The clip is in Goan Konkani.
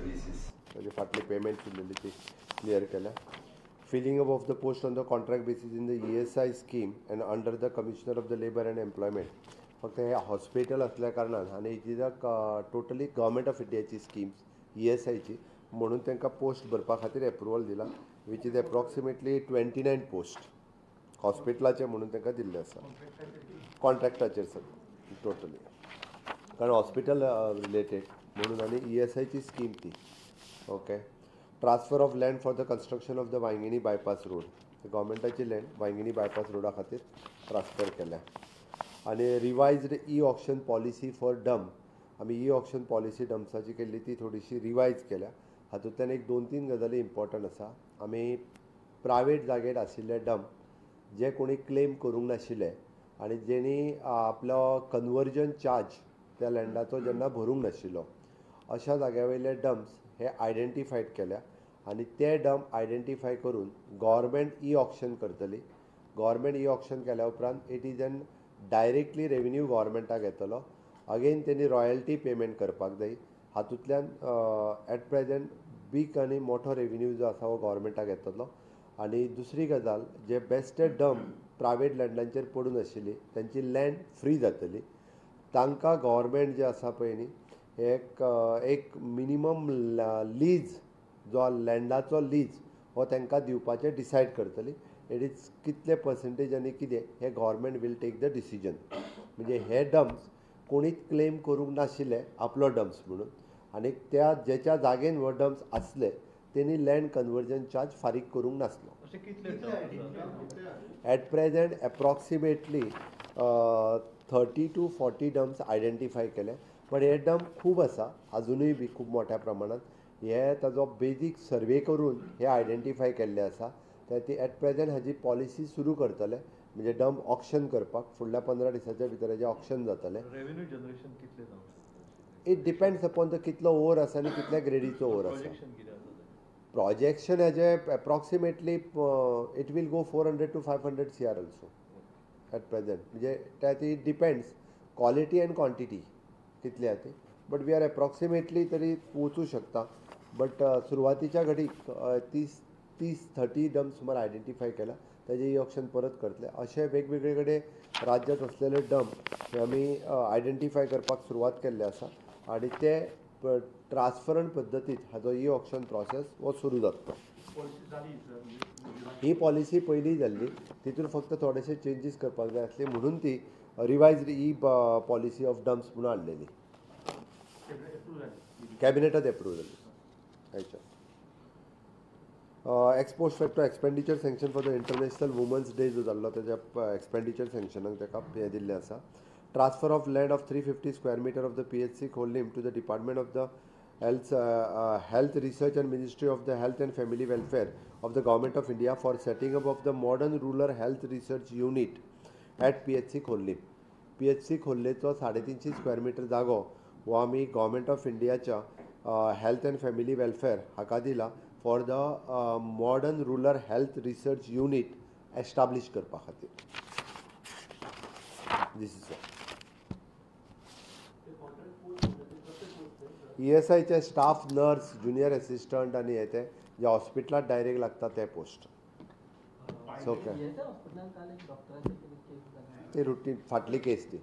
services. म्हणजे फाटली पेमेंट उरलेली ती क्लियर केल्या. Filling up of the post on the contract basis in the ESI scheme and under the Commissioner of the Labour and Employment. फक्त हे हॉस्पिटल असल्या कारणान आनी it is a totally Government of इंडियाची स्किम्स ESIची म्हणून तांकां पोस्ट भरपा खातीर एप्रुवल दिला, which is approximately 29 post हॉस्पिटलाचे म्हणून तांकां दिल्ले आसा कॉन्ट्रॅक्टाचेर सगळें टोटली, कारण हॉस्पिटल रिलेटेड म्हणून आनी ESIची स्कीम ती. Okay. Transfer of land for the construction of the Vaingini bypass road, गव्हर्मेंटाची land Vaingini bypass रोडा खातीर ट्रान्सफर केल्या. आनी revised e auction policy for dump, आमी ई ऑक्शन पॉलिसी डम्प्साची केल्ली ती थोडीशी रिवायज केल्या. हातूंतल्यान एक 2-3 गजाली इम्पॉर्टंट आसा. आमी प्रायवेट जागेर आशिल्ले डम्प जे कोणी क्लेम करूंक नाशिल्ले आनी जेणी आपलो कन्वर्जन चार्ज त्या लँडाचो जेन्ना भरूंक नाशिल्लो अशा जाग्या वयले डम्प्स हे आयडेंटिफायड केल्या आनी ते डम्प आयडेंटिफाय करून गव्हर्मेंट ई ऑक्शन करतली. गव्हर्मेंट ई ऑक्शन केल्या उपरांत it is an directly revenue गव्हर्मेंटाक येतलो. अगेन तेणी रॉयल्टी पेमेंट करपाक जाय. हातूंतल्यान एट प्रेजेंट बीग आनी मोठो रेवेन्यू जो आसा हो गव्हर्मेंटाक येतलो. आनी दुसरी गजाल, जे बेस्टेड डम्प प्रायवेट लँडांचेर पडून आशिल्ली तांची लँड फ्री जातली. तांकां गव्हर्मेंट जे आसा पळय न्ही एक एक मिनिमम लीज जो लँडाचो लीज हो तांकां दिवपाचें डिसायड करतली. It is कितले पर्संटेज आनी कितें हें government will take the decision. म्हणजे हे डम्प्स कोणीच क्लेम करूंक नाशिल्ले आपलो डम्प्स म्हणून आनी त्या जेच्या जागेन हो डम्प्स आसले तेणी लँड कन्वर्जन चार्ज फारीक करूंक नासलो. At present approximately 30 to 40 dumps identify केले, पण हे डम्प खूब आसा अजुनूय बी खूब मोठ्या प्रमाणात. हे ताजो बेजीक सर्वे करून हे आयडेंटिफाय केल्ले आसा. ते एट प्रेजेंट हाजी पॉलिसी सुरू करतले, म्हणजे डम्प ऑक्शन करपाक फुडल्या 15 दिसाच्या भितर हेजें ऑक्शन जातलें. रेवेन्यू जनरेशन कितलें जावंक शकता? It depends upon the कितलो ओवर आसा आनी कितल्या ग्रेडीचो ओवर आसा. प्रोजेक्शन हेजें approximately it will go 400 to 500 CR also at present. म्हणजे त्यात it depends quality and quantity कितली आसा ती, बट we are approximately तरी वचूं शकता. बट सुरवातीच्या घडीक 30 डम्प सुमार आयडेंटिफाय केला, ताजें ई ऑक्शन परत करतले. अशे वेगवेगळे कडेन राज्यांत आसलेले डम्प हे आमी आयडेंटिफाय करपाक सुरवात केल्ले आसा आनी ते ट्रान्सफरंट पद्दतीत हाजो ई ऑक्शन प्रोसेस हो सुरू जातलो. ही पॉलिसी पयलीं जाल्ली, तितून फक्त थोडेशे चेंजीस करपाक जाय आसले म्हणून ती revised e policy of dumps म्हणून हाडलेली, कॅबिनेटात एप्रूव जाली. अच्छा. Ex post facto expenditure sanction for the International Women's Day जो जाल्लो ताज्या एक्सपेंडिचर सँक्शनाक ताका हें दिल्लें आसा. Transfer of land of 350 square meter of the PHC Khorlim to the Department of the Health Research and Ministry of the Health and Family Welfare of the Government of India for setting up of the modern rural health research unit at PHC Khorlim. PHC खोर्लेचो 350 square metre जागो हो आमी गव्हर्मेंट ऑफ इंडियाच्या हेल्थ अँड फॅमिली वेलफेअर हाका दिला for the modern rural health research unit establish करपा खातीर. This is ESIचे staff nurse, junior assistant आनी हे ते जे हॉस्पिटलात डायरेक्ट लागता ते पोस्ट. ओके, ते रुटीन फाटली केस ती.